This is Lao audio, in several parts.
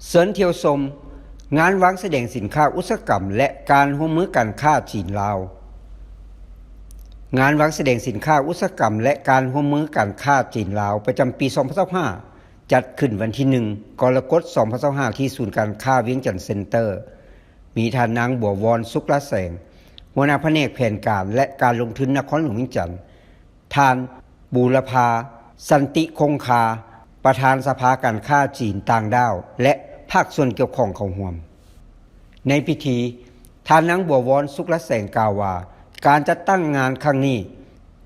ເຊີນທ່ຽວຊົມງານວາງສະແດງສິນຄ້າອຸດສາຫະກຳ ແລະ ການຮ່ວມມືການຄ້າຈີນ-ລາວ. ງານວາງສະແດງສິນຄ້າອຸດສາຫະກຳ ແລະ ການຮ່ວມມືການຄ້າຈີນ-ລາວ ປະຈຳປີສອງພັນຊາວຫ້າ ຈັດຂຶ້ນວັນທີໜຶ່ງ ກໍລະກົດ ສອງພັນຊາວຫ້າ ທີ່ສູນການຄ້າວຽງຈັນເຊັນເຕີ. ມີທ່ານນາງ ບົວວອນ ສຸກລະແສງ ຫົວໜ້າພະແນກແຜນການ ແລະ ການລົງທຶນນະຄອນຫຼວງວຽງຈັນ, ທ່ານ ບູລະພາ ສັນຕິຄົງຄາ ປະທານສະພາການຄ້າຈີນຕ່າງດ້າວ ແລະ ພາກສ່ວນກ່ຽວຂ້ອງເຂົ້າຮ່ວມ. ໃນພິທີ, ທ່ານນາງ ບົວວອນ ສຸກລະແສງ ກ່າວວ່າ ການຈັດຕັ້ງງານຄັ້ງນີ້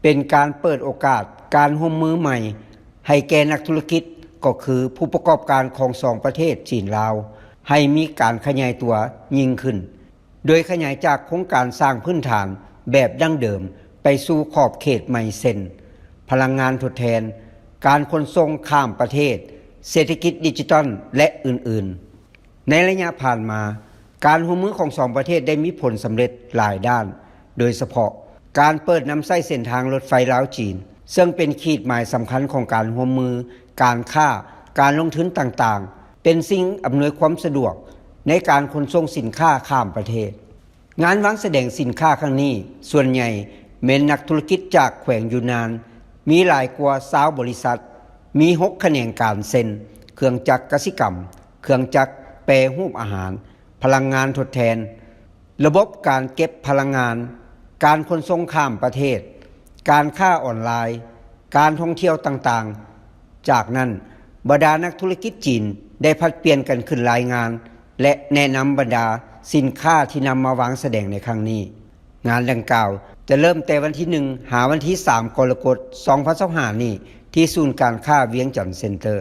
ເປັນການເປີດໂອກາດການຮ່ວມມືໃໝ່ໃຫ້ແກ່ນັກທຸລະກິດ ກໍຄືຜູ້ປະກອບການຂອງສອງປະເທດຈີນ-ລາວ ໃຫ້ມີການຂະຫຍາຍຕົວຍິ່ງຂຶ້ນ, ໂດຍຂະຫຍາຍຈາກໂຄງການສ້າງພື້ນຖານແບບດັ້ງເດີມໄປສູ່ຂອບເຂດໃໝ່ເຊັ່ນ ພະລັງງານທົດແທນ, ການຂົນສົ່ງຂ້າມປະເທດ, ເສດຖະກິດດິຈິຕອນ ແລະ ອື່ນໆ. ໃນໄລຍະຜ່ານມາ, ການຮ່ວມມືຂອງສອງປະເທດໄດ້ມີຜົນສຳເລັດຫຼາຍດ້ານ, ໂດຍສະເພາະການເປີດນຳໃຊ້ເສັ້ນທາງລົດໄຟລາວ-ຈີນ, ເຊິ່ງເປັນຂີດໝາຍສຳຄັນຂອງການຮ່ວມມື, ການຄ້າ, ການລົງທຶນຕ່າງໆ, ເປັນສິ່ງອຳນວຍຄວາມສະດວກໃນການຂົນສົ່ງສິນຄ້າຂ້າມປະເທດ. ງານວາງສະແດງສິນຄ້າຄັ້ງນີ້ ສ່ວນໃຫຍ່ແມ່ນນັກທຸລະກິດຈາກແຂວງຢູນນານ, ມີຫຼາຍກວ່າຊາວບໍລິສັດ, ມີຫົກຂະແໜງການເຊັ່ນ ເຄື່ອງຈັກກະສິກຳ, ເຄື່ອງຈັກແປຮູບອາຫານ, ພະລັງງານທົດແທນ, ລະບົບການເກັບພະລັງງານ, ການຂົນສົ່ງຂ້າມປະເທດ, ການຄ້າອອນລາຍ, ການທ່ອງທ່ຽວຕ່າງໆ. ຈາກນັ້ນ, ບັນດານັກທຸລະກິດຈີນໄດ້ຜັດປ່ຽນກັນຂຶ້ນລາຍງານ ແລະ ແນະນຳບັນດາສິນຄ້າທີ່ນຳມາວາງສະແດງໃນຄັ້ງນີ້. ງານດັ່ງກ່າວຈະເລີ່ມແຕ່ວັນທີໜຶ່ງ ຫາວັນທີສາມ ກໍລະກົດ ສອງພັນຊາວຫ້າ ນີ້ ທີ່ສູນການຄ້າວຽງຈັນເຊັນເຕີ.